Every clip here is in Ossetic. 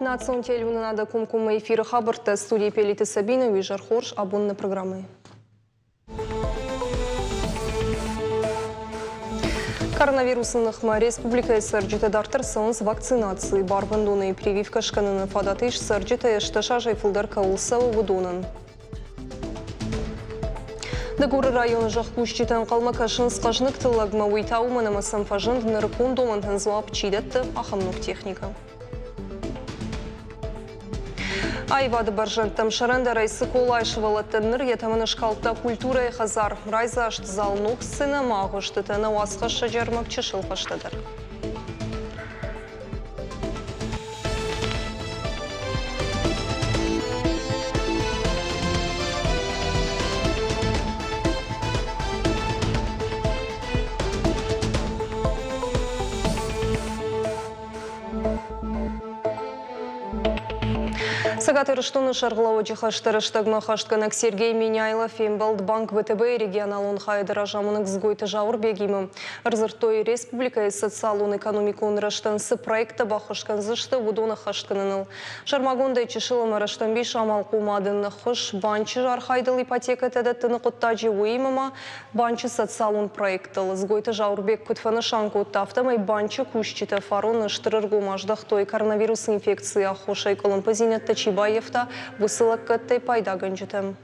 Национ телеуынынады комкоммӕ эфиры хабӕрттӕ студийы Пелиты Сабина уый изӕр хорз абон нӕ программӕйы. Коронавирусы ныхмӕ республикӕйы цӕрджытӕ дарддӕр цӕуынц вакцинацийы. Барвӕндонӕй прививкӕ скӕныны фадат ис цӕрджытӕй 18 азӕй фылдӕр кӕуыл цӕуы, уыдонӕн. Дыгуры районы зӕхкусджытӕ ӕнхъӕлмӕ кӕсынц хъӕзныг тыллӕгмӕ, уый та уымӕн ӕмӕ сӕм фӕзынд нырыккон домӕнтӕн дзуапп чи дӕтты, ахӕм ног техникӕ. Аивады бӕрзӕндтӕм сӕрӕндӕрӕй Цыколайы сывӕллӕттӕн ныр йӕ тӕмӕны скалдта культурӕйы хӕдзар. Райдзаст зал ног сценӕ ӕмӕ агъуыстытӕ нӕ уацхӕссӕджы ӕрмӕг чысыл фӕстӕдӕр. Цӕгат Ирыстоны сӕргълӕууӕджы хӕсты рӕстӕгмӕ хӕстгӕнӕг Сергей Меняйло фембӕлд Банк ВТБ-йы регионалон хайады разамонӕг Дзгойты Зауырбегимӕ. Ӕрдзырдтой, республикӕйы социалон-экономикон рӕзтӕн цы проекттӕ баххуыс кӕндзысты, уыдон ӕххӕст кӕныныл. Сӕрмагондӕй чысыл ӕмӕ рӕстӕмбис амалхъомады ныххуыс банчы архайдыл ипотекӕтӕ дӕттыны хъуыддаджы, уыимӕ ма Банчы социалон проекттыл Дзгойты Зауырбег куыд фӕнысан кодта, афтӕмӕй банчы кусджытӕ фарон стыр ӕргом аздӕхтой коронавирусы инфекцийы аххосӕй къуылымпыдзинӕдтӕ чи баййӕфта, уыцы лӕггӕдтӕй пайдагӕнджытӕм.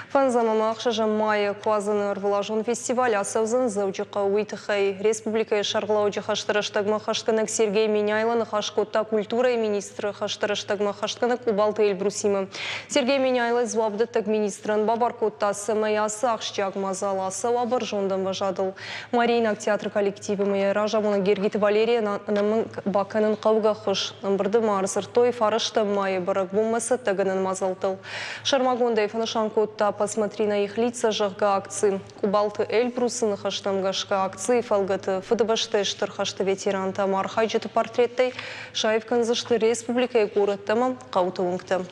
Фӕндзӕм ӕмӕ ӕхсӕзӕм майы Куадзӕны ӕрвылазон фестиваль ацӕудзӕн Дзӕуджыхъӕуы. Уый тыххӕй республикӕйы сӕргълӕууӕджы хӕсты рӕстӕгмӕ хӕстгӕнӕг Сергей Меняйло ныхас кодта культурӕйы министры хӕсты рӕстӕгмӕ хӕстгӕнӕг Къубалты Эльбрусимӕ. Сергей Меняйло дзуапдӕттӕг министрӕн бабар кодта, цӕмӕй ацы ахсджиаг мадзал ацӕуа бӕрзонд ӕмвӕзадыл. Мариинаг театры коллективимӕ йӕ разамонӕг Гергиты Валерийӕн ӕнӕмӕнг бакӕнын хъӕугӕ ӕххуыс. Ӕмбырды ма ӕрдзырдтой фарӕстӕм майы бӕрӕгбонмӕ цӕттӕгӕнӕн мадзӕлттыл. Сӕрмагондӕй фӕнысан кодта «Посмотри на их лица», зӕгъгӕ, акци. Къубалты Эльбрусы ныхӕстӕм гӕсгӕ акцийы фӕлгӕты Фыдыбӕстӕйы Стыр хӕсты ветерантӕ ӕмӕ архайджыты портреттӕй саив кӕндзысты республикӕйы горӕттӕ ӕмӕ хъӕуты уынгтӕ.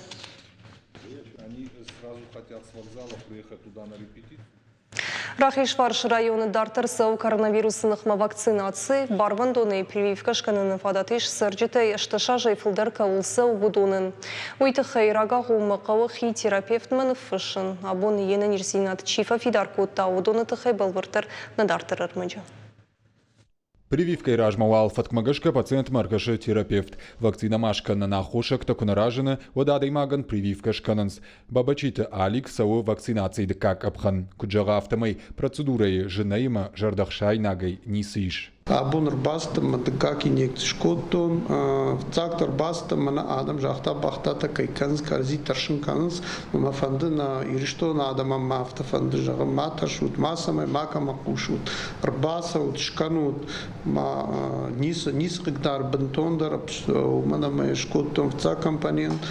Рахизфарсы районы дарддӕр цӕуы коронавирусы ныхмӕ вакцинаци. Барвӕндонӕй прививкӕ скӕныны фадат ис цӕрджытӕй 18 азӕй фылдӕр кӕуыл цӕуы, уыдонӕн. Уый тыххӕй рагагъоммӕ хъӕуы хи терапевтмӕ ныффыссын. Абон йе нӕниздзинад чи фӕфидар кодта, уыдоны тыххӕй бӕлвырддӕр нӕ дарддӕр ӕрмӕджы. Прививкӕйы размӕ уал фӕткмӕ гӕсгӕ пациентмӕ ӕркӕсы терапевт. Вакцинӕ ма скӕнынӕн аххосӕгтӕ куы нӕ разыны, уӕд адӕймагӕн прививкӕ скӕнынц. Бабачиты Алик цӕуы вакцинацийы дыккаг къӕпхӕн. Куыд зӕгъы, афтӕмӕй процедурӕйы зынӕй ӕмӕ зӕрдӕхсаинагӕй ницы ис. Абон ӕрбацыдтӕн мӕ дыккаг инъекци скодтон. Фыццагдӕр бацыдтӕн, мӕнӕ адӕм загъта, бӕхтӕ кӕй кӕнынц, кӕрӕдзи тӕрсын кӕнынц. Мӕ фӕнды нӕ Ирыстоны адӕмӕн мӕ афтӕ фӕнды зӕгъын, ма тӕрсут, мацӕмӕй макӕмӕ хъусут, ӕрбацӕут, скӕнут, ма ницы, ницы хъыгдар бынтондӕр, уымӕн ӕмӕ скодтон фыццаг компонент,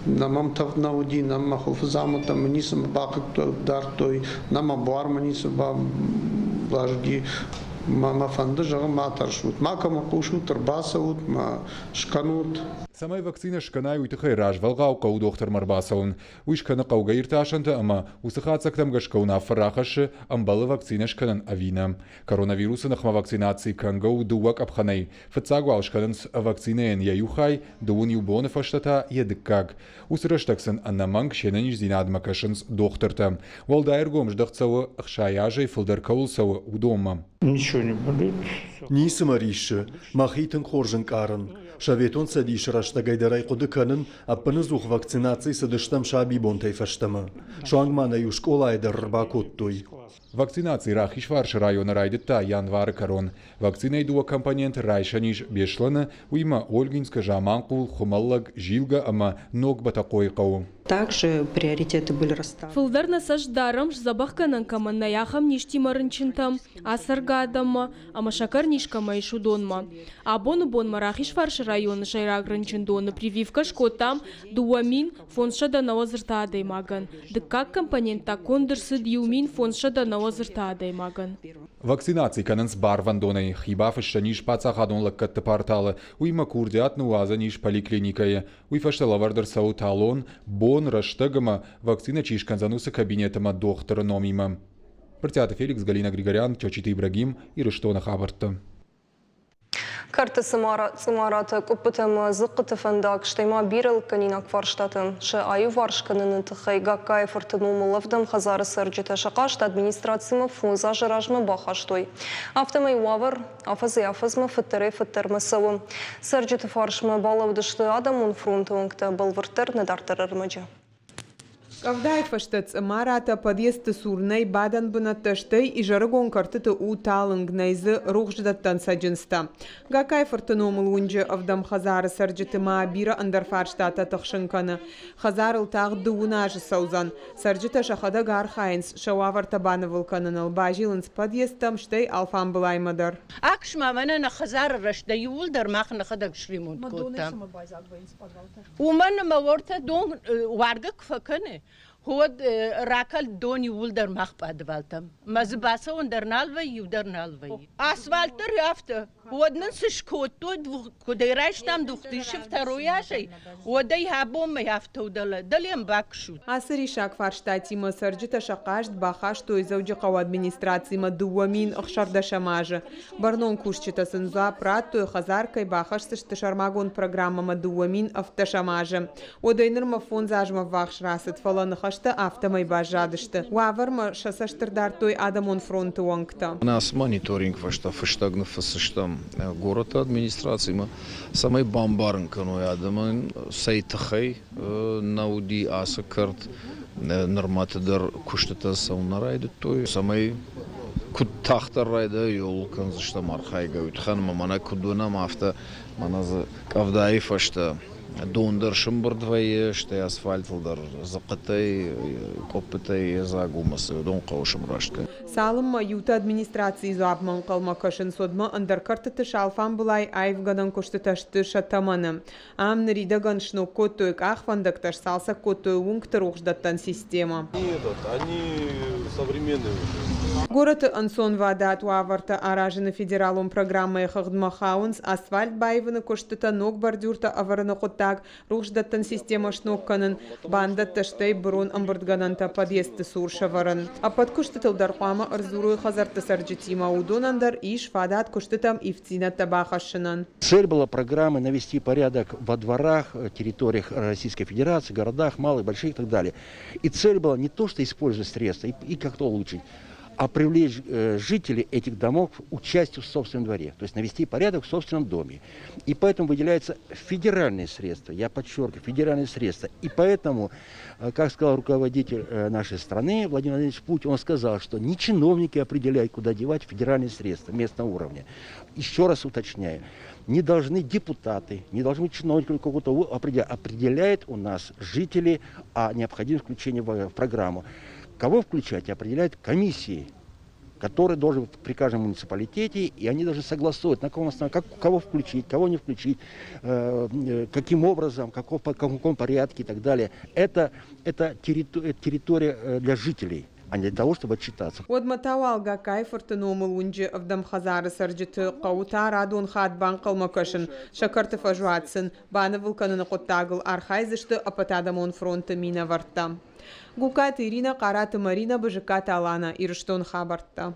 нӕ мӕм тӕвд нӕ уыди, нӕ мӕ хуылфыдзаумӕттӕ мын ницы бахъыгдардтой, нӕ мӕ буармӕ ницы базыди. Мӕ фӕнды, зӕгъын, ма тӕрсут, макӕмӕ хъусут, ӕрбацӕут, ма скӕнут. Цӕмӕй вакцинӕ скӕнай, уый тыххӕй развӕлгъау хъӕуы дохтырмӕ ӕрбацӕуын. Уый скӕны хъӕугӕ иртасӕнтӕ ӕмӕ уыцы хатдзӕгтӕм гӕсгӕ уынаффӕ рахӕссы, ӕмбӕлы вакцинӕ скӕнын ӕви нӕ. Коронавирусы ныхмӕ вакцинаци кӕнгӕ у дыууӕ къӕпхӕнӕй. Фыццаг уал скӕнынц вакцинӕйӕн йӕ иу хай, дыууын иу боны фӕстӕ та йӕ дыккаг. Уыцы рӕстӕг сын ӕнӕмӕнг се нӕниздзинадмӕ кӕсынц дохтыртӕ. Уӕлдай ӕргом здӕхт цӕуы, 60 азӕй фылдӕр кӕуыл цӕуы, уыдонмӕ. Ничего не болит. Ницы мӕ риссы, мӕхи тынг хорз ӕнкъарын. Советон Цӕдисы рӕстӕгӕй дӕр ӕй хъуыды кӕнын, ӕппынӕдзух вакцинаци цыдыстӕм сабибонтӕй фӕстӕмӕ. Суанг ма нӕ иу скъолайы дӕр ӕрбакодтой. Вакцинаци Рахизфарсы районы райдыдта январы кӕрон. Вакцинӕйы дыууӕ компоненты райсӕн ис Беслӕны, уыимӕ Ольгинскы, Заманхъул, Хуымӕллӕг, Зилгӕ ӕмӕ Ног Бӕтӕхъойы хъӕуы. Также приоритеты были расставлены. Фылдӕр нӕ цӕст дарӕм, сдзӕбӕхгӕнӕн кӕмӕн нӕй, ахӕм низтимӕ рынчынтӕм, ацӕргӕ адӕммӕ ӕмӕ сӕкӕрниз кӕмӕ ис, уыдонмӕ. Абоны бонмӕ Рахизфарсы районы сӕйраг рынчындоны прививкӕ скодтам 2593 адӕймагӕн, дыккаг компонент та конд ӕрцыд 1593 адӕймагӕн. Вакцинаци кӕнынц барвӕндонӕй, хи бафыссӕн ис паддзахадон лӕггӕдты порталы, уыимӕ курдиат ныууадзӕн ис поликлиникӕйы. Уый фӕстӕ лӕвӕрд ӕрцӕуы талон, бон, рӕстӕг ӕмӕ вакцинӕ чи скӕндзӕн, уыцы кабинет ӕмӕ дохтыры номимӕ. Брытъиаты Феликс, Галина Григорян, Чочиты Ибрагим, Ирыстоны хабӕрттӕ. Кӕрты цъымараты, къуыппытӕ ӕмӕ дзыхъхъыты фӕндаг, стӕй ма бирӕ лыггӕнинаг фарстатӕ сӕ аиуварс кӕныны тыххӕй Гагкайы фырты номыл ӕвдӕм хӕдзары цӕрджытӕ сӕ хъаст администрацимӕ фондз азы размӕ бахастой. Афтӕмӕй уавӕр афӕдзӕй-афӕдзмӕ фыддӕрӕй-фыддӕрмӕ цӕуы. Цӕрджыты фарсмӕ балӕудысты адӕмон фронты уӕнгтӕ, бӕлвырддӕр нӕ дарддӕр ӕрмӕджы. Къӕвдайы фӕстӕ цъымаратӕ подъездты цур нӕй бадӕн бынӕттӕ, стӕй изӕрыгон кӕртыты у талынг, нӕй дзы рухсдӕттӕн цӕджындзтӕ. Гагкайы-фырты номыл уынджы ӕвдӕм хӕдзары цӕрджыты ма бирӕ ӕндӕр фарстатӕ тыхсын кӕны. Хӕдзарыл тагъд дыууын азы цӕудзӕн. Цӕрджытӕ сӕхӕдӕг архайынц сӕ уавӕртӕ банывыл кӕныныл, базилынц подъездтӕм, стӕй алфамбылаймӕ дӕр. Акс-ма, мӕнӕ нӕ хӕдзары рӕзтӕ иууылдӕр мах нӕхӕдӕг сремонт кодтам. Уымӕн ӕмӕ уӕртӕ дон уаргӕ куы фӕкӕны, уӕд ракӕлд дон иууылдӕр мах пъадвалтӕм. Мӕ дзы бацӕуӕн дӕр нал вӕййы, иу дӕр нал вӕййы. Асфальт дӕр афтӕ. Уӕд нын цы скодтой, куыдӕй райстам духтыйы второй азӕй, уӕдӕй абонмӕ афтӕ у дӕлӕ, дӕле ӕмбӕхсут. Ацы риссаг фарстатимӕ цӕрджытӕ сӕ хъаст бахастой Дзӕуджыхъӕуы администрацимӕ 2016 азы. Бӕрнон кусджытӕ сын дзуапп радтой, хӕдзар кӕй бахӕсдзысты сӕрмагонд программӕмӕ 2017 азы. Уӕдӕй нырмӕ фондз азмӕ ввахс рацыд, фӕлӕ ныхӕстӕ афтӕмӕй баззадысты. Уавӕрмӕ сӕ цӕст ӕрдардтой адӕмон фронты уӕнгтӕ. Ацы мониторинг фӕстӕ фыстӕг ныффыссыстӕм горӕты администрацимӕ, цӕмӕй бамбарын кӕной адӕмӕн, цӕй тыххӕй нӕ уыди ацы кӕрт нырмӕты дӕр куыстытӕ цӕуын нӕ райдыдтой, цӕмӕй куыд тагъддӕр райдайой, ууыл кӕндзыстӕм архайгӕ. Уый тыххӕн ӕмӕ мӕнӕ куыд уынӕм, афтӕ мӕнӕ дзы къӕвдайы фӕстӕ дон дӕр сымбырд вӕййы, стӕй асфальтыл дӕр дзыхъхъытӕй, къоппытӕй йедзаг у ӕмӕ цы уыдон хъӕуы сымраст кӕнын. Цалынмӕ иуты администрацийы дзуапмӕ ӕнхъӕлмӕ кӕсынц, уӕдмӕ ӕндӕр кӕртыты сӕ алфамбылай аивгӕнӕн куыстытӕ сты сӕ тӕмӕны. Ам ныридӕгӕн сног кодтой къахвӕндӕгтӕ, сцалцӕг кодтой уынгты рухсдӕттӕн системӕ. Горӕты ӕнцонвадат уавӕртӕ аразыны федералон программӕйы хыгъдмӕ хауынц асфальт баивыны куыстытӕ, ног бордюртӕ ӕвӕрыны хъуыддаг, рухсдӕттӕн системӕ сног кӕнын, бандӕттӕ, стӕй бырон ӕмбырдгӕнӕнтӕ подъездты цур сӕвӕрын. Ӕппӕт куыстытыл дӕр хъуамӕ ӕрдзурой хӕдзӕртты цӕрджытимӕ, уыдонӕн дӕр ис фадат куыстытӕм ивддзинӕдтӕ бахӕссынӕн. Цель была программы навести порядок во дворах, территориях Российской Федерации, городах, малых, больших и так далее. И цель была не то, что использовать средства и как-то улучшить, а привлечь жителей этих домов к участию в собственном дворе, то есть навести порядок в собственном доме. И поэтому выделяются федеральные средства, я подчеркиваю, федеральные средства. И поэтому, как сказал руководитель нашей страны Владимир Владимирович Путин, он сказал, что не чиновники определяют, куда девать федеральные средства местного уровня. Еще раз уточняю, не должны депутаты, не должны чиновники какого-то определять. Определяет у нас жители о необходимости включения в программу. Кого включать, определяют комиссии, которые должны быть при каждом муниципалитете, и они должны согласовывать, на каком основании, как, кого включить, кого не включить, каким образом, по каком порядке и так далее. Это территория для жителей, а не для того, чтобы отчитаться. Уӕдмӕ та уал Гагкайы-фырты номыл уынджы ӕвдӕм хӕдзары цӕрджыты хъӕуы та радон хатт банхъӕлмӕ кӕсын, сӕ кӕрты фӕзуат сын банывыл кӕныны хъуыддагыл архайдзысты ӕппӕтадӕмон фронты минӕвӕрттӕ. Гукаты Ирина, Хъараты Марина, Бызыккаты Алана, Ирыстон хабӕрттӕ.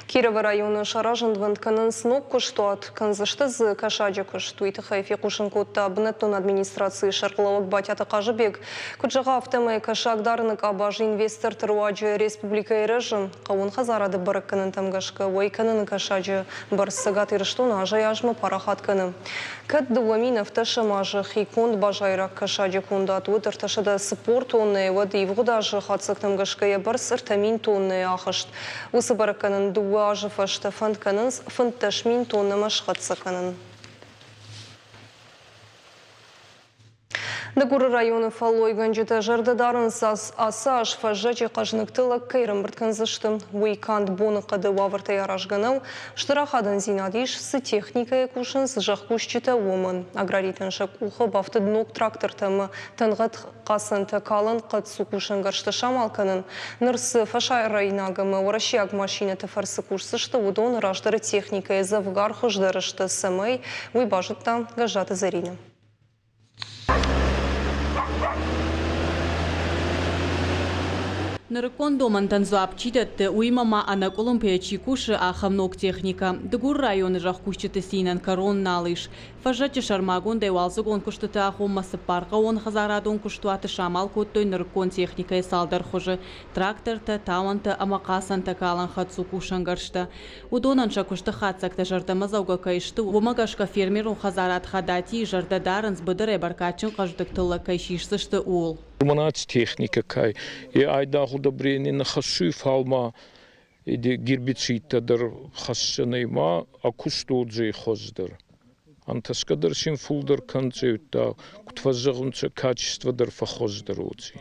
Кировы районы саразындвӕнд кӕнынц ног куыстуат, кӕндзысты дзы кӕсаджы куыст. Уый тыххӕй фехъусын кодта бынӕттон администрацийы сӕргълӕууӕг Батяты Хъазыбег. Куыд зӕгъы, афтӕмӕй кӕсаг дарыны къабазы инвесторты руаджы республикӕйы рӕзы. Хъӕууон хӕдзарады бӕрӕггӕнӕнтӕм гӕсгӕ уӕй кӕныны кӕсаджы бӕрц Цӕгат Ирыстоны азӕй-азмӕ парахат кӕны. Кӕд 2017 азы хиконд базайраг кӕсаджы кондад уыд 340 тоннӕйы, уӕд ивгъуыд азы хатдзӕгтӕм гӕсгӕ йӕ бӕрц 3000 тоннӕйы ахызт. Уыцы бӕрӕггӕнӕн дыууӕ азы фӕстӕ фӕнд кӕнынц 15 000 тоннӕмӕ схӕццӕ кӕнын. Дыгуры районы фӕллойгӕнджытӕ зӕрдӕ дарынц, ацы аз фӕззӕджы хъӕзныгты лӕг кӕй ӕрӕмбырд кӕндзысты. Уый канд боныхъӕды уавӕртӕй аразгӕ нӕу, стыр ахадындзинад ис, цы техникӕйӕ кусынц зӕхкусджытӕ, уымӕн. Аграритӕн сӕ къухы бафтыд ног трактортӕ ӕмӕ тӕнгъӕд хъацӕнтӕ калӕн хъӕдцу кусӕнгӕрзтӕ самал кӕнын. Ныр цы фӕсарӕйнаг ӕмӕ уӕрӕсейаг машинӕты фӕрцы кусдзысты, уыдон раздӕры техникӕйӕ дзӕвгар хуыздӕр сты, цӕмӕй, уый базыдта Гӕззаты Зӕринӕ. Нырыккон домӕнтӕн дзуапп чи дӕтты, уыимӕ ма ӕнӕкъуылымпыйӕ чи кусы, ахӕм ног техникӕ. Дыгуры районы зӕхкусджыты цинӕн кӕрон нал ис. Фӕззӕджы сӕрмагондӕй уалдзыгон куыстыты агъоммӕ цыппар хъӕууонхӕдзарадон куыстуаты самал кодтой нырыккон техникӕйы цалдӕр хуызы – трактортӕ, тауӕнтӕ ӕмӕ хъацӕнтӕ калӕн хӕддзу кусӕнгӕрзтӕ. Уыдонӕн сӕ куысты хатдзӕгтӕ зӕрдӕмӕдзӕугӕ кӕй сты, уымӕ гӕсгӕ фермерон хӕдзарад Хадатийы зӕрдӕ дарынц, быдырӕй бӕркадджын хъӕздыг тыллӕг кӕй сисдзысты, ууыл. Мӕнӕ техникӕ кӕй, е айдагъ удобрение нӕ хӕссуй, фал ма гербицидтӕ дӕр хӕссӕнӕй ма акустодзӕй хуӕздӕр. Ӕнтӕсгӕ дӕр син фулдӕр кӕндзӕй, куд фӕззӕгъунцӕ, качество дӕр фӕххуӕздӕр уодзӕй.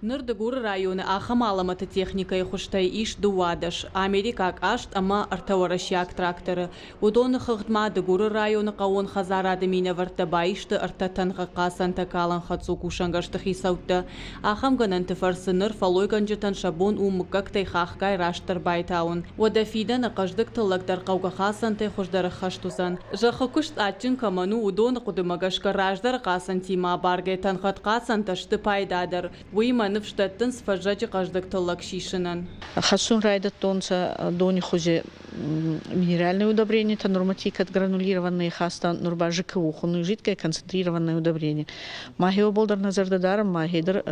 Ныр Дыгуры районы ахӕм алӕмӕты техникӕйы хуызтӕй ис 12, америкаг аст ӕмӕ ӕртӕ уӕрӕсейаг тракторы. Уыдоны хыгъд ма Дыгуры районы хъӕууон хӕдзарады минӕвӕрттӕ баисты ӕртӕ тӕнхъы хъацӕнтӕ калӕн хӕддзу кусӕнгӕрзты хицӕуттӕ. Ахӕм гӕнӕнты фӕрцы ныр фӕллойгӕнджытӕн сӕ бон у мыггӕгтӕй хахгай растдӕр байтауын. Уӕдӕ фидӕны хъӕздыг тыллӕг дӕр хъӕугӕ хъацӕнтӕй хуыздӕр ӕххӕст уыдзӕн. Зӕххы куыст адджын кӕмӕн у, уыдоны хъуыдымӕ гӕсгӕ раздӕры хъацӕнтимӕ абаргӕ тӕнхъӕд хъацӕнтӕ сты пайдадӕр. Уыимӕ ныфс дӕттынц фӕззӕджы хъӕздыг тыллӕг сисынӕн. Хӕссун райдӕдтонцӕ дони хузи минеральные удобрения, норматикат гранулированные хаста, нур ба ЖКУ хунуй жидкое концентрированное удобрение. Ма хеобол дӕр нӕ зӕрдӕ дарӕн, ма хедӕр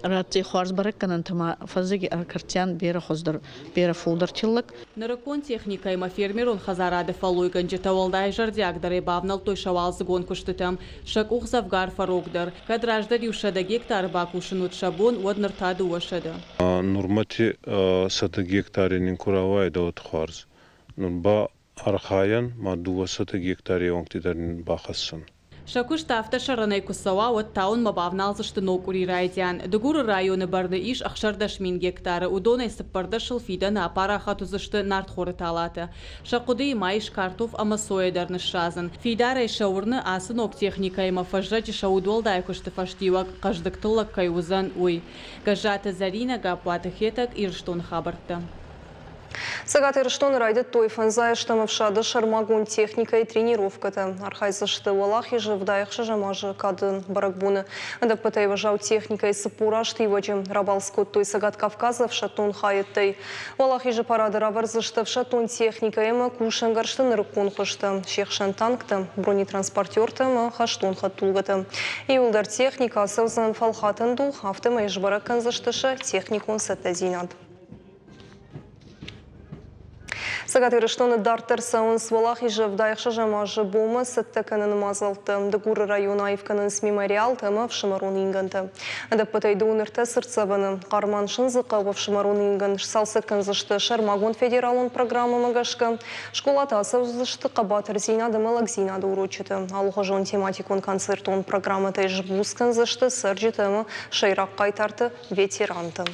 ратти хуарз бӕрӕггӕнӕнтӕ ма фӕззӕги ӕркӕрдтиан берӕ хуӕздӕр, берӕ фулдӕр тиллӕг. Нырыккон техникӕимӕ фермерон хӕдзарады фӕллойгӕнджытӕ уӕлдай зӕрдиагдӕрӕй бавнӕлдтой сӕ уалдзыгон куыстытӕм. Сӕ къух дзӕвгар фӕрогдӕр. Кӕд раздӕр иу 100 гектары бакусын уыд сӕ бон, уӕд ныр та 200. Нурмӕти 100 гектари нин ку рауайидӕ, уӕд хуарз. Нур ба архайӕн ма 200 гектари онгти дӕр нин бахӕссӕн. Сӕ куыст афтӕ сӕрӕнӕй куы цӕуа, уӕд тауынмӕ бавналдзысты ног къуыри райдиан. Дыгуры районы бӕрны ис 16 000 гектары, уыдонӕй цыппӕрдӕсыл фидӕны апарахат уыдзысты нартхоры талатӕ. Сӕ хъуыдыйы ма ис картоф ӕмӕ сойӕ дӕр ныссадзын. Фидарӕй сӕ уырны, ацы ног техникӕимӕ фӕззӕджы сӕ удуӕлдай куысты фӕстиуӕг хъӕздыг тыллӕг кӕй уыдзӕн, уый. Гӕззаты Зӕринӕ, Гаппуаты Хетӕг, Ирыстоны хабӕрттӕ. Цӕгат Ирыстоны райдыдтой фӕндзай ӕстӕм ӕфсады сӕрмагонд техникӕйы тренировкӕтӕ. Архайдзысты Уӕлахизы 76-ӕм азы кады бӕрӕгбоны. Ӕдӕппӕтӕй уӕззау техникӕйы 40 азты ивӕджы рабалц кодтой Цӕгат Кавказы ӕфсӕддон хайӕдтӕй. Уӕлахизы парады равӕрдзысты ӕфсӕддон техникӕ ӕмӕ кусӕнгӕрзты нырыккон хуызтӕ, се хсӕн танктӕ, бронетранспортертӕ ӕмӕ хӕстон хӕдтулгӕтӕ. Иууылдӕр техникӕ ацӕудзӕн фӕлхатӕн дугъ, афтӕмӕй сбӕрӕг кӕндзысты сӕ техникон цӕттӕдзинад. Цӕгат Ирыстоны дарддӕр цӕуынц Уӕлахизы 76-ӕм азы бонмӕ цӕттӕ кӕныны мадзӕлттӕ. Дыгуры районы аив кӕнынц мемориалтӕ ӕмӕ ӕфсымӕрон ингӕнтӕ. Ӕдӕппӕтӕй дыууын ӕртӕ цыртдзӕвӕны. Хъарман-Сындзыхъӕуы ӕфсымӕрон ингӕн сцалцӕг кӕндзысты сӕрмагонд федералон программӕмӕ гӕсгӕ. Скъолаты ацӕудзысты хъӕбатырдзинад ӕмӕ лӕгдзинады урочытӕ. Алыхуызон тематикон концертон программӕтӕй сбуц кӕндзысты цӕрджытӕ ӕмӕ сӕйраг хъайтарты ветеранты.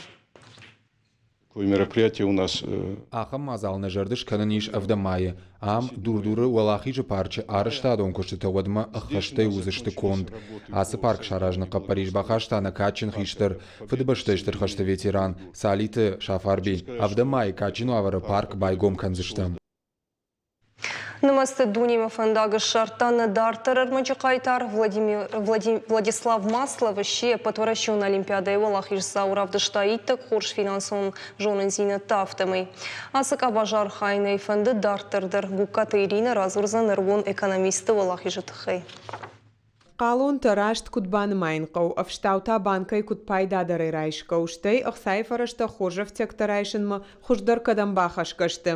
Мероприятие у нас Ахӕм мадзал нӕ зӕрды скӕнын ис ӕвдӕм майы. Ам, Дур-Дуры Уӕлахизы парчы арӕзтадон куыстытӕ уӕдмӕ ӕххӕстӕй уыдзысты конд. Ацы парк саразыны хъӕппӕрис бахаста нӕ кадджын хистӕр, Фыдыбӕстӕйы Стыр хӕсты ветеран Цалиты Сафарби. Ӕвдӕм майы кадджын уавӕры парк байгом кӕндзыстӕм. Нымӕцты дунемӕ фӕндаг ссардта нӕ дарддӕр ӕрмӕджы хъайтар Владислав Маслов сси Ӕппӕтуӕрӕсеон Олимпиадӕйы уӕлахиздзау равдыста иттӕг хорз финансон зонындзинӕдтӕ, афтӕмӕй. Ацы къабазы архайынӕй фӕнды дарддӕр дӕр Гугкаты Иринӕ радзурдзӕн ӕрыгон экономисты уӕлахизы тыххӕй. Хъалонтӕ раст куыд банымайын хъӕуы, ӕфстау та банкӕй куыд пайдадӕрӕй райсгӕ у, стӕй ӕхцайы фӕрӕзтӕ хорз ӕфтиӕгтӕ райсынмӕ хуыздӕр кӕдӕм бахӕсгӕ сты?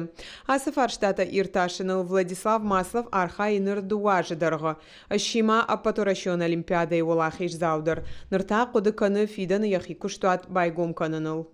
Ацы фарстатӕ иртасыныл Владислав Маслов архайы ныр дыууӕ азы дӕргъы. Сси ма Ӕппӕтуӕрӕсеон Олимпиадӕйы уӕлахиздзау дӕр. Ныр та хъуыды кӕны фидӕны йӕхи куыстуат байгом кӕныныл.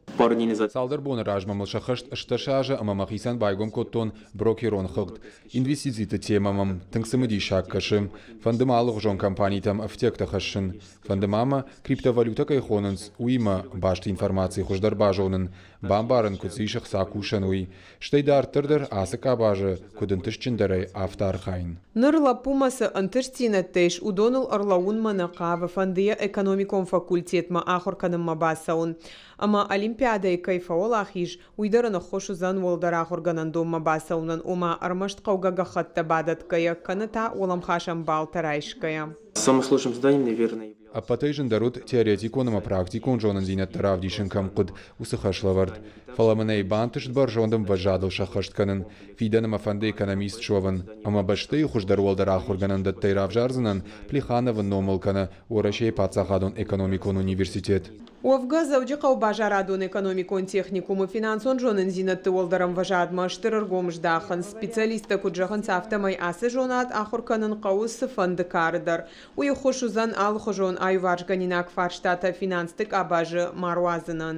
Цалдӕр боны размӕ мыл сӕххӕст 18 азы ӕмӕ мӕхицӕн байгом кодтон брокерон хыгъд. Инвестициты темӕ мӕм тынг цымыдисаг кӕсы. Фӕнды мӕ алыгъуызон компанитӕм ӕфтиӕгтӕ хӕссын. Фӕнды ма мӕ, криптовалютӕ кӕй хонынц, уыимӕ баст информаци хуыздӕр базонын, бамбарын, куыд дзы ис ӕхца кусӕн, уый. Стӕй дарддӕр дӕр ацы къабазы куыд ӕнтыстджындӕрӕй, афтӕ архайын. Ныр лӕппумӕ цы ӕнтыстдзинӕдтӕ ис, уыдоныл ӕрлӕууынмӕ нӕ хъавы, фӕнды йӕ экономикон факультетмӕ ахуыр кӕнынмӕ бацӕуын. Ӕмӕ Олимпиадӕйы кӕй фӕуӕлахиз, Уый дӕр ын ӕххуыс уыдзӕн уӕлдӕр ахуыргӕнӕндонмӕ бацӕуынӕн, ома ӕрмӕст хъӕугӕ гӕххӕттӕ бадӕтгӕйӕ, кӕнӕ та уӕлӕмхасӕн баллтӕ райсгӕйӕ. Самым сложным заданием, наверное, являлось. Ӕппӕтӕй зындӕр уыд теоретикон ӕмӕ практикон зонындзинӕдтӕ равдисын кӕм хъуыд, уыцы хӕслӕвӕрд. Фӕлӕ мын ӕй бантыст бӕрзонд ӕмвӕзадыл сӕххӕст кӕнын. Фидӕны мӕ фӕнды экономист суӕвын ӕмӕ бӕстӕйы хуыздӕр уӕлдӕр ахуыргӕнӕндӕттӕй равзардзынӕн Плехановы номыл кӕнӕ Уӕрӕсейы паддзахадон экономикон университет. Уӕвгӕ, Дзӕуджыхъӕуы базарадон-экономикон техникумы финансон зонындзинӕдты уӕлдӕр ӕмвӕзадмӕ стыр ӕргом здахынц. Специалисттӕ куыд зӕгъынц, афтӕмӕй ацы зонад ахуыр кӕнын хъӕуы цыфӕнды кары дӕр. Уый ӕххуыс уыдзӕн алыхуызон аиуварсгӕнинаг фарстатӕ финансты къабазы ма руадзынӕн.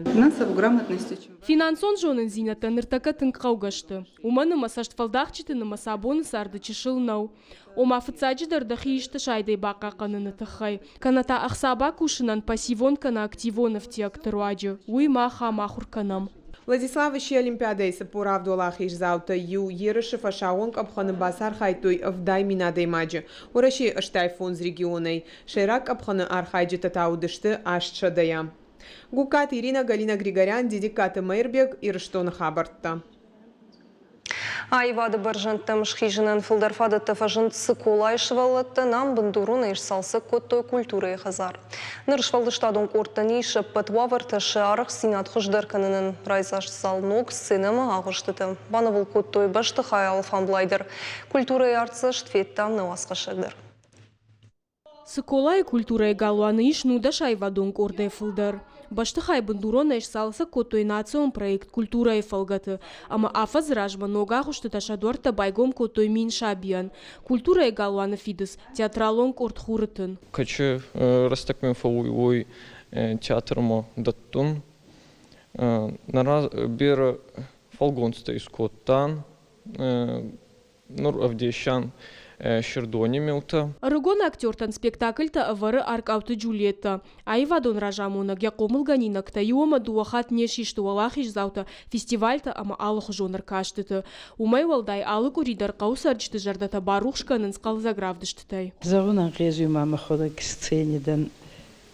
Финансон зонындзинӕдтӕ ныртӕккӕ тынг хъӕугӕ сты, уымӕн ӕмӕ цӕстфӕлдахджыты нымӕц абоны царды чысыл нӕу. Ома, фыццаджыдӕр дӕхи исты сайдӕй бахъахъхъӕныны тыххӕй, кӕнӕ та ӕхца бакусынӕн пассивон кӕнӕ активон ӕфтиӕгты руаджы, уый мах ам ахуыр кӕнӕм. Владислав сси Олимпиадӕйы 47 уӕлахиздзаутӕй иу. Ерысы фӕсаууон къӕпхӕны бацархайдтой 70 000 адӕймаджы. Уӕрӕсейы 85 регионӕй. Сӕйраг къӕпхӕны архайджытӕ та уыдысты 800-йӕ. Гугкаты Иринӕ, Галина Григорян, Дидиккаты Мӕирбег, Ирыстоны хабӕрттӕ. Аивады бӕрзӕндтӕм схизынӕн фылдӕр фадӕттӕ фӕзынд Цыколайы сывӕллӕттӕн, ам бындуронӕй сцалцӕг кодтой культурӕйы хӕдзар. Ныр сфӕлдыстадон къордтӕн ис ӕппӕт уавӕртӕ сӕ арӕхстдзинад хуыздӕр кӕнынӕн. Райдзаст зал ног сценӕмӕ агъуыстытӕ банывыл кодтой бӕстыхайы алфамблай дӕр. Культурӕйы артдзӕст федта нӕ уацхӕссӕг дӕр. Цыколайы культурӕйы галуаны ис 19 аивадон къордӕй фылдӕр. Бӕстыхай бындуронӕй сцалцӕг кодтой национ проект «Культурӕйы» фӕлгӕты ӕмӕ афӕдзы размӕ ног агъуыстытӕ сӕ дуӕрттӕ байгом кодтой 1000 сабийӕн. Культурӕйы галуаны фидыц – театралон къорд «Хуры тын». Кӕчы рӕстӕгмӕ фӕууй, уой театрмӕ дӕттун. Берӕ фӕлгонцтӕ искодтан. Нур ӕвдесӕн Сирдони милтӕ. Ӕрыгон актертӕн спектакльтӕ ӕвӕры Аркъауты Джульеттӕ. Аивадон разамонӕг йӕ хъомылгӕнинӕгтӕ иу ӕмӕ дыууӕ хатт не систы уӕлахиздзаутӕ фестивальтӕ ӕмӕ алыхуызон ӕркастыты. Уымӕй уӕлдай алы къуыри дӕр хъӕуы цӕрджыты зӕрдӕтӕ барухс кӕнынц хъӕлдзӕг равдыстытӕй. Зӕгъун ӕнгъезуй ма мӕхуӕдӕг сцени дӕн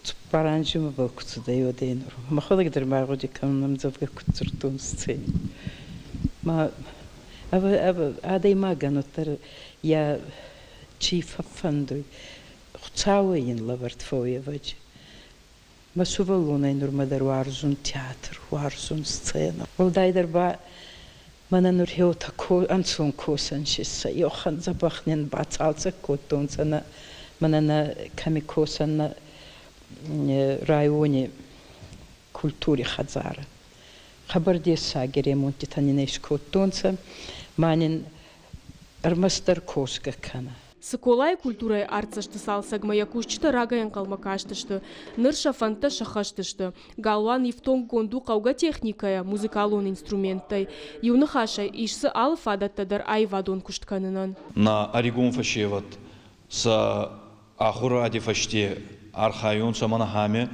цуппар анзи мӕбӕл ку цудӕй, уӕдӕй нур. Мӕхуӕдӕг дӕр ма гъуди кӕнун ӕмдзӕвгӕ куд дзурдтон сцени. Ма адӕймагӕн уӕддӕр йӕ чи фӕффӕндуй, Хуцауӕй ин лӕвӕрд фӕууй, Мӕ сувӕллонӕй нурмӕ дӕр уарзун театр, уарзун сценӕ. Уӕлдайдӕр ба мӕнӕ нур еутӕ ӕнцон косӕн сесӕ, еухӕн дзӕбӕх нин бацалцӕг кодтонцӕ нӕ мӕнӕ нӕ кӕми косӕн нӕ райони культури хӕдзарӕ. Хъӕбӕр дессаги ремонттитӕ нин искодтонцӕ, ма нин ӕрмӕстдӕр косгӕ кӕнӕ. Цыколайы культурӕйы артдзӕсты цалцӕгмӕ йӕ кусджытӕ рагӕй ӕнхъӕлмӕ кастысты. Ныр сӕ фӕндтӕ сӕххӕст сты. Галуан ифтонггонд у хъӕугӕ техникӕйӕ, музыкалон инструменттӕй. Иу ныхасӕй, ис дзы алы фадӕттӕ дӕр аивадон куыст кӕнынӕн. Нӕ ӕригон фӕсевӕд сӕ ахуради фӕсте архайунцӕ мӕнӕ ами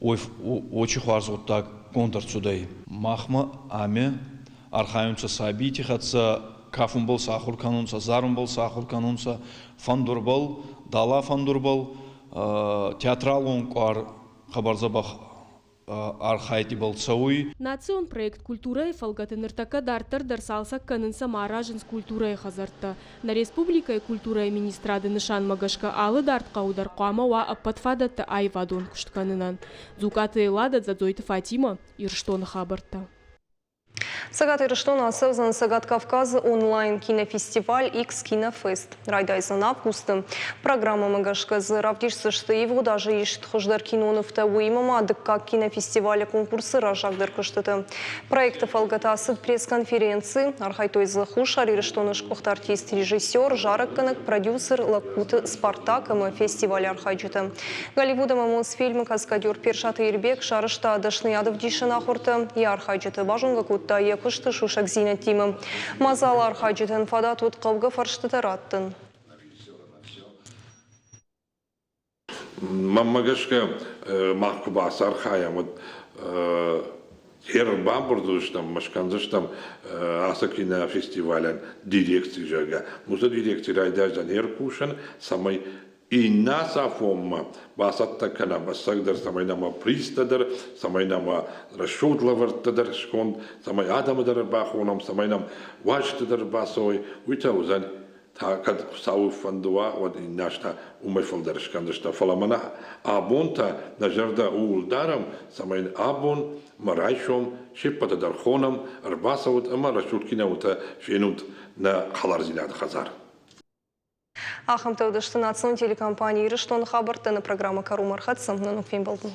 уой хуарз гъуддаг конд ӕрцудӕй. Махмӕ ами архайунцӕ сабийти хӕццӕ кафунбӕл сӕ ахур кӕнунцӕ, зарунбӕл сӕ ахур кӕнунцӕ, фӕндурбӕл, дала фӕндурбӕл, театралон къуар хъӕбӕр дзӕбӕх архайдибӕл цӕуй. Национ проект «Культурӕйы» фӕлгӕты ныртӕккӕ дарддӕр дӕр цалцӕг кӕнынц ӕмӕ аразынц культурӕйы хӕдзӕрттӕ. Нӕ республикӕйы культурӕйы министрады нысанмӕ гӕсгӕ алы дард хъӕуы дӕр хъуамӕ уа ӕппӕт фадӕттӕ аивадон куыст кӕнынӕн. Дзукъаты Эллада, Дзӕдзойты Фатимӕ, Ирыстоны хабӕрттӕ. Цӕгат Ирыстоны ацӕудзӕн Цӕгат Кавказы онлайн-кинофестиваль X-Кинофест. Райдайдзӕн августы. Программӕмӕ гӕсгӕ дзы равдисдзысты ивгъуыд азы ист хуыздӕр кинонывтӕ, уыимӕ ма дыккаг кинофестивалы конкурсы раззагдӕр куыстыты. Проекты фӕлгӕты ацыд пресс-конференци. Архайдтой дзы Хуссар Ирыстоны сгуыхт артист, режиссер, зарӕггӕнӕг, продюсер Лӕгкуты Спартак ӕмӕ фестивалы архайджытӕ. Голливуд ӕмӕ Мосфильмы каскадер Персаты Ирбег сарӕзта дӕсныйадӕвдисӕн ахуыртӕ. Йӕ архайджыты базонгӕ кодта йӕ куысты сусӕгдзинӕдтимӕ. Мадзалы архайджытӕн фадат уыд хъӕугӕ фӕрстытӕ раттын. Мӕнмӕ гӕсгӕ, мах куы бацархайӕм, уӕд ӕрбамбырд уыдзыстӕм ӕмӕ скӕндзыстӕм ацы кинофестивалӕн дирекци, зӕгъгӕ. Уыцы дирекци райдайдзӕн ӕркусын, цӕмӕй иннӕ афонмӕ бацӕттӕ кӕнӕм ӕцӕгдӕр, цӕмӕй нӕмӕ призтӕ дӕр, цӕмӕй нӕмӕ рӕсугъд лӕвӕрттӕ дӕр сконд, цӕмӕй адӕмы дӕр ӕрбахонӕм, цӕмӕй нӕм уазджытӕ дӕр ӕрбацӕуой, уый та уыдзӕн. та кӕд Хуыцауы фӕнды уа, уӕд иннӕ аз та уымӕй фылдӕр скӕндзыстӕм. Фӕлӕ мӕнӕ абон та нӕ зӕрдӕ ууыл дарӕм, цӕмӕй абон мӕ райсом се ппӕты дӕр хонӕм, ӕрбацӕут ӕмӕ рӕсугъд киноутӕ фенут нӕ хӕлардзинады хӕдзар. Ахӕмтӕ уыдысты национ телекомпани «Ирыстоны хабӕрттӕ» нӕ программӕ кӕронмӕ ӕрхӕццӕ. Нӕ ног фембӕлдмӕ.